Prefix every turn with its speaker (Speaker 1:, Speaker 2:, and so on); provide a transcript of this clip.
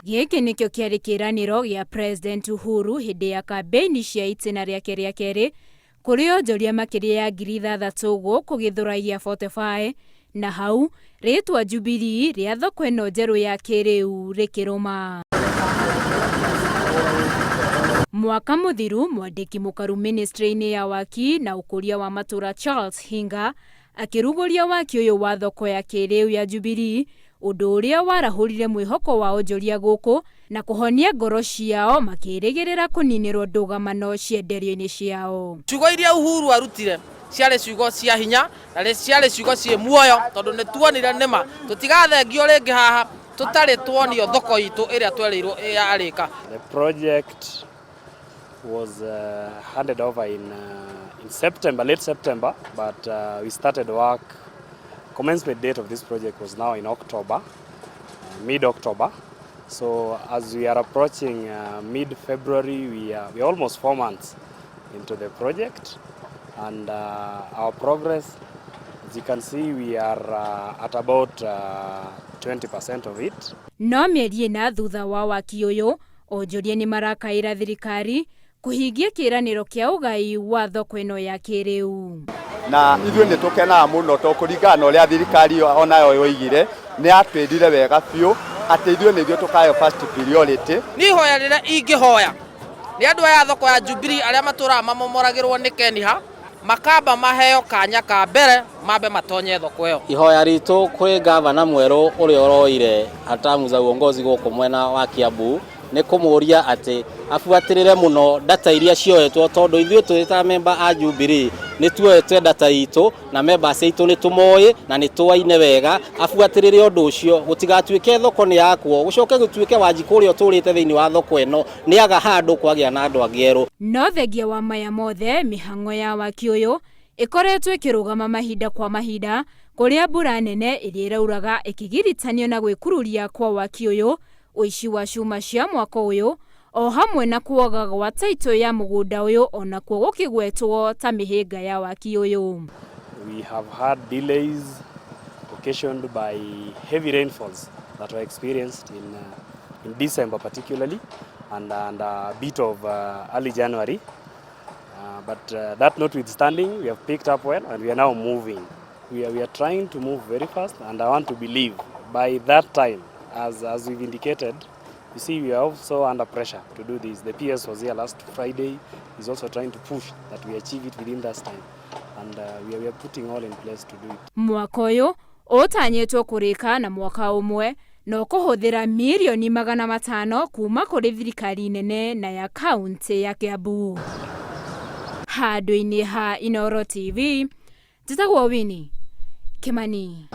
Speaker 1: Gĩkĩ nĩkĩo kĩarĩ kĩĩranĩro gĩa President Uhuru hĩndĩ ya kambĩini cia itĩna rĩake rĩa kerĩ kũrĩ onjoria makĩria ya 6,000 gũkũ Gĩthũrai gĩa 45 na hau rĩtwa Jubilee rĩa thoko ĩno njerũ ya kĩrĩu rĩkĩrũma. Mwaka mũthiru mwandĩki mũkaru ministry-inĩ ya waki na ũkũria wa matũra Charles Hinga akĩrugũria waki ũyũ wa thoko ya kĩrĩu ya Jubilee ũndũ ũrĩa warahũrire mwĩhoko wa onjoria gũkũ na kũhonia ngoro ciao makĩrĩgĩrĩra kũninĩrwo ndũgamano cienderio-inĩ ciao.
Speaker 2: Ciugo iria Uhuru arutire ciarĩ ciugo cia hinya na ciarĩ ciugo ciĩ muoyo tondũ nĩ tuonire nĩma tũtigathengio rĩngĩ haha tũtarĩ tuonio thoko itũ ĩrĩa twerĩirwo yarĩka.
Speaker 3: The project was handed over in September, late September, but we started work. Commencement date of this project was now in October, mid-October. So as we are approaching mid-February, we are almost 4 months into the project, and our progress, as you can see, we are at about 20% of it.
Speaker 1: No mĩeri 4 thutha wa waki ũyũ, onjoria nĩ marakaĩra thirikari kũhingia kĩĩranĩro kĩa ũgai wa thoko ĩno ya kĩrĩu.
Speaker 4: Na ithuĩ nĩ tũkenaga mũno to kũringana na ũrĩa thirikari onayo yoigire, nĩ yatwĩrire wega biũ atĩ ithuĩ nĩ ithuĩ tũkayo first priority.
Speaker 2: Niĩ ihoya rĩrĩa ingĩhoya nĩ andũ aya a thoko ya Jubilee arĩa matũraga mamomoragĩrwo nĩ Keniha makamba maheo kanya ka mbere mambe matonye thoko ĩyo.
Speaker 5: Ihoya ritũ kwĩ gavana mwerũ ũrĩa ũroire hatamu za uongozi gũkũ mwena wa Kiambu nĩ kũmũria atĩ abuatĩrĩre mũno data iria cioetwo, tondũ ithuĩ tũrĩ ta memba a Jubilee nĩ tuoete data itũ na members aitũ nĩ tũmoĩ na nĩ tũaine wega. Abuatĩrĩre ũndũ ũcio, gũtigatuĩke thoko nĩ yakwo, gũcoke gũtuĩke Wanjikũ ũrĩa ũtũrĩte thĩinĩ wa thoko ĩno nĩ aga handũ kwagĩa na andũ angĩ erũ.
Speaker 1: No thengia wa maya mothe, mĩhang'o ya waki ũyũ ĩkoretwo ĩkĩrũgama mahinda kwa mahinda, kũrĩa mbura nene ĩrĩa ĩrauraga ĩkĩgiritanio na gwĩkururia kwa waki ũyũ, ũici wa cuma cia mwako ũyũ o hamwe na kuoga gwa taitũ ya mũgũnda ũyũ onakuo gũkĩgwetwo ta mĩhĩnga ya waki ũyũ.
Speaker 3: We have had delays occasioned by heavy rainfalls that were experienced in December particularly and a bit of early January. But that notwithstanding, we have picked up well and we are now moving. We are trying to move very fast, and I want to believe by that time, as we've indicated, you see, we are also under pressure to do this. The PS was here last Friday. He's also trying to push that we achieve it within that time. And we are putting all in place to do it.
Speaker 1: Mwaka ũyũ ũtanyĩtwo kũrĩka na mwaka ũmwe no kũhũthĩra mirioni 500 kuma kũrĩ thirikari nene na ya kaunti ya Kiambu. Handũ-inĩ ha Inooro TV, njĩtagwo Winnie Kimani.